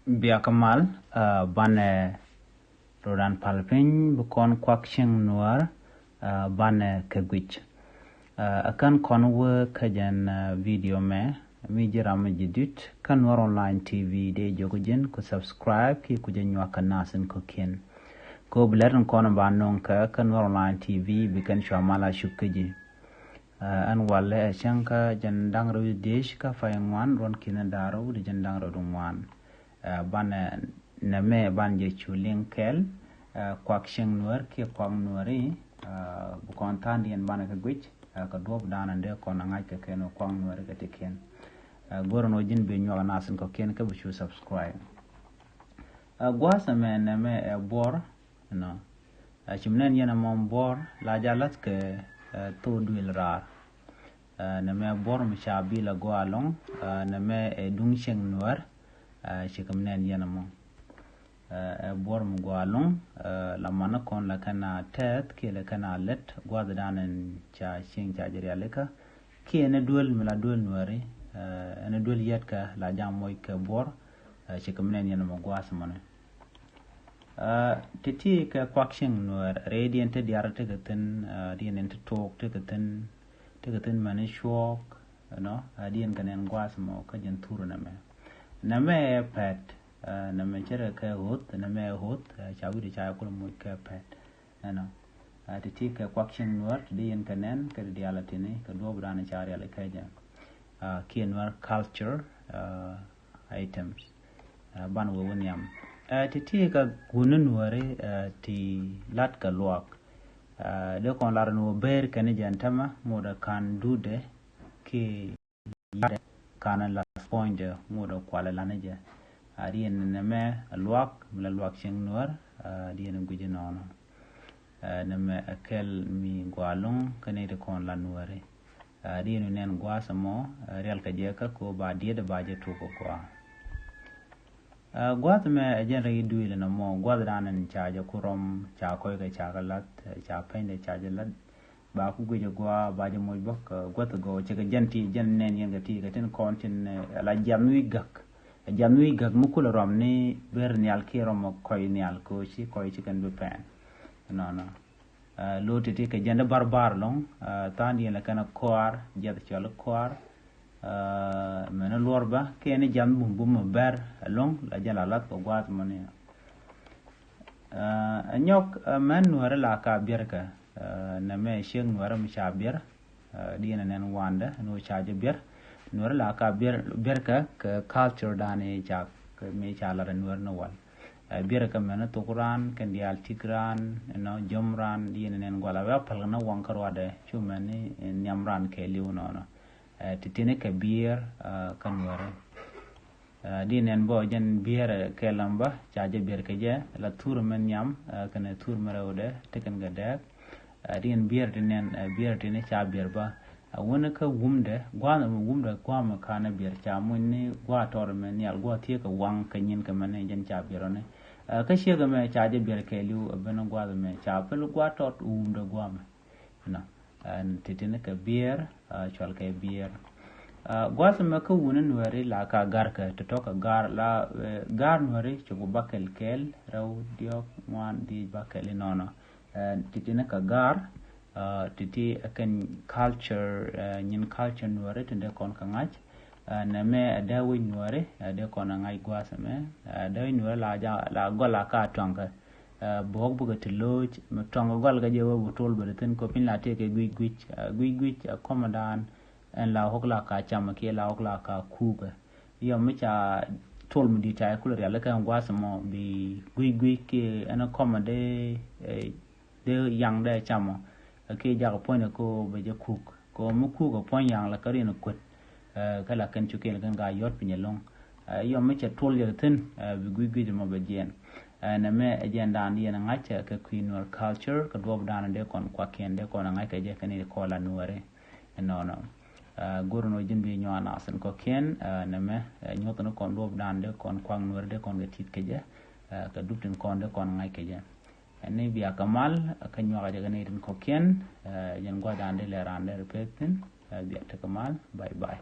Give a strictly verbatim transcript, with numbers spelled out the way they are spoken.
Biakä mal, banɛ rodan pal piny bi kɔn kuak cieŋ nuäär, banɛ kɛ guic. Ɛ kän kɔn wee kä jɛn video mɛ, mi ji̱ ram mi ji̱ dit kä Nuäär Online T V dee jiök ji̱n ku subscribe kiɛ ku jɛ nyuak kä nasin kɔ̱kiɛn. Kɛ ɣöö bi lɛt in kɔn ba no̱o̱ŋ kɛ kä Nuäär Online T V bi kɛn cua mal a cuk kä ji̱. Ɛn walɛ ɛ cäŋ kä jɛn da̱ŋ rɛw diec kä pay ŋuan ruɔ̱n ki̱n da̱ŋ rɛw di jɛn da̱ŋ rɛw di ŋuan. Banɛ nɛmɛ ban jɛ cu liŋ kɛɛl, kuak cieŋ nuäär kiɛ kuak nuääri, bi kɔn tha̱a̱ŋdiɛn banɛ kɛ guic kɛ duɔ̱ɔ̱p danɛ dee kɔn a ŋa̱c kɛ kɛn kuak nuääri kɛ ti kiɛn. Go̱rɛ nɔ ji̱n bi nyuak a nasin kɔ̱kiɛn kä bi cu subscribe. Gua̱a̱th ɛmɛ nɛmɛ ɛ buɔr, you know. Ci mi nɛn yɛn ɛmɔ buɔr la ja lath kɛ thok duël raar. Nɛmɛ buɔr mi ca bil a gɔaa ɛlɔ̱ŋ, nɛmɛ ɛ duŋ cieŋ nuäär. Ci kɛ mi nɛn yɛn ɛmɔ ɛ buɔr mi gɔaa ɛlɔ̱ŋ. La man kɔn la kɛn a tɛth kiɛ la kɛn a lɛt gua̱a̱th dan ɛn ca cieŋ ca jɛ rialikä. Kiɛ ɛn duël mi la duël nuääri, ɛn duël yɛt kɛ la jam moc kɛ buɔr. Ci kɛ mi nɛn yɛn ɛmɔ gua̱a̱th mɔni. Ti ti kɛ kuak cieŋ nuäär rɛy diɛn ti diar ti kɛ thi̱n, diɛn in ti tok ti kɛ thi̱n, ti kɛ thi̱n mɛn cuɔɔk, you know, diɛn kɛ nɛn gua̱a̱th mɔ kä jɛn thur nɛmɛ. Nɛmɛ ɛ pɛt, nɛmɛ cɛ rɛ kɛ hoth, nɛmɛ ɛ hoth, ca wi̱cdɛ ca kul moc kɛ pɛt. Ɛnɔ ti ti kɛ kuak cieŋ nuäär ti di yɛn kɛ nɛn kɛ di dial a tini kɛ duɔ̱ɔ̱p dan ca rial kɛ jɛ. Kiɛ nuäär culture items. Ban wee wä nhiam ti ti kɛ wuni nuääri ti lat kɛ luak. Dee kɔn lar ni wä ber kɛn jɛn tämɛ ŋot a kan dudɛ kiɛ yadɛ kanɛ la puɔ̱nydɛ ŋot a kualɛ lanɛ jɛ. A diɛn nɛmɛ a luak mi la luak cieŋ nuäär, a diɛn guic inɔnɔ. Nɛmɛ a kɛl mi gɔaa ɛlɔ̱ŋ kä nɛy ti kɔn la nuääri. A diɛn nɛn gua̱a̱th ɛmɔ, a rial kɛ jɛ kä ko ba diet ba jɛ tuk kɛ gɔaa. Gua̱a̱th mɛ ɛ jɛn rɛy duëël ɛn ɛmɔ gua̱a̱th dan ɛn ca jɛ ku rɔm ca kɔc kɛ ca kɛ lath, ca pɛnydɛ ca jɛ lath. Ba ku guic a gua ba jɛ moc bä kɛ guäth a gɔw cɛ kɛ jɛn ti jɛn nɛn yɛn kɛ ti kɛ tin kɔn tin ala jiath mi wi̱c gäk. A jiath mi wi̱c gäk mi kulɛ rɔm ni ber nhial kiɛ rɔm kɔc nhial kɛ ci kɔc ci kɛn bi pɛn. Nɔnɔ. Lo ti ti kɛ jɛn di bar bar lɔŋ, than yɛn lɛ kɛn a kɔar jiath cɔl kɔar. Mɛn luɔr bä kiɛ ni jiath bum bum bär ɛlɔŋ la jɛn la lath kɛ guath mɔni. Ɛ nyɔk mɛn nuɛri la ka biɛrkɛ. Nɛmɛ ciek nuɛri mi ca biɛr. Diɛn nɛn wandɛ ni wä ca jɛ biɛr. Nuɛri la ka biɛrkɛ kɛ culture dani ca mi ca lat nuɛri ni wal. Biɛrkɛ mɛn thok ran kɛn dial tik ran nɔ jom ran diɛn nɛn gual a wɛ pal kɛ ni waŋ kä ruadɛ cu mɛn ni nhiam ran kɛ liw nɔnɔ. Ti tini kɛ biɛr kä nuɛri. Di nɛn bä jɛn biɛrɛ kɛ lamba ca jɛ biɛr kɛ jɛ la thur mɛ nhiam kɛnɛ thur mɛ rɛwdɛ tekɛn kɛ dɛɛk. Di nɛn biɛrɛ ti nɛn biɛrɛ ti ni ca biɛr bä. Wuni kä wumdɛ gua̱a̱mɛ mɛ wumdɛ gua̱a̱mɛ kanɛ biɛr ca muny ni gua̱a̱ tɔr mɛ nhial gua̱a̱ thiee kɛ waŋ kɛ nyin kɛ mɛ ni jɛn ca biɛr ɔni. Kä ciekɛ mɛ ca jɛ biɛr kɛ liw ben gua̱a̱mɛ ca pil gua̱a̱ tɔr wumdɛ gua̱a̱mɛ. Nɔ ti tini kɛ biɛr cual kɛ biɛr. Gua̱th mɛ kä wuni nuɛri la ka gar kɛ ti tɔk kɛ gar la gar nuɛri cuku bakɛl kɛl rɛw diɔk ŋuan dhiec bakɛl inɔnɔ. Ti tini kɛ gar ti ti kɛn culture nyin culture nuɛri ti dee kɔn kɛ ŋa̱c. Nɛmɛ ɛ dee wi̱c nuɛri ɛ dee kɔn ɛ ŋa̱c gua̱th mɛ ɛ dee wi̱c nuɛri la gɔl a ka tuaŋkɛ. Buɔk bikɛ ti lo̱o̱c mi tɔŋ gɔl kɛ jɛ wee bi tol bɛ ti thin kop in la tëë kɛ guic guic guic guic ɛ kɔmɛ daan. Ɛn la wok la ka camɛ kiɛ la wok la ka kuukɛ. Yɔ mi ca tol mi di̱t ca kulɛ rial kɛ ɛn gua̱a̱th mɔ bi guic guic kiɛ ɛn kɔmɛ dee dee yaŋ dee camɔ. Kiɛ jakɛ puɔ̱ny dɛ ko bɛ jɛ kuuk ko mi kuuk ɛ puɔ̱ny yaŋ la kä riɛn kuet. Kä la kɛn cukiɛn kɛn ka yɔt piny ɛlɔ̱ŋ. Yɔ mi cɛ tuɔl jɛ thi̱n bi guic guic mɔ bɛ jiɛn. Nɛmɛ ɛ jiɛn dan diɛn ŋa̱c kɛ kui̱ nuɔr culture kɛ duɔp dan dee kɔn kuakiɛn dee kɔn ŋa̱c kɛ jɛ kɛn i̱ kɔl a nuɔri. Ɛnɔnɔ. Go̱r nɔ ji̱n bi nyuan a thin kɔkiɛn nɛmɛ nyuɔth ni kɔn duɔp dan dee kɔn kuak nuɔri dee kɔn kɛ tit kɛ jɛ. Kɛ dup tin kɔn dee kɔn ŋa̱c kɛ jɛ. Ɛn ni bia kɛ mal kä nyuak a jɛ kɛ ni tin kɔkiɛn. Jɛn gua̱dan dee lɛ ran dee ripek thin. Bia tekɛ mal. Bye bye.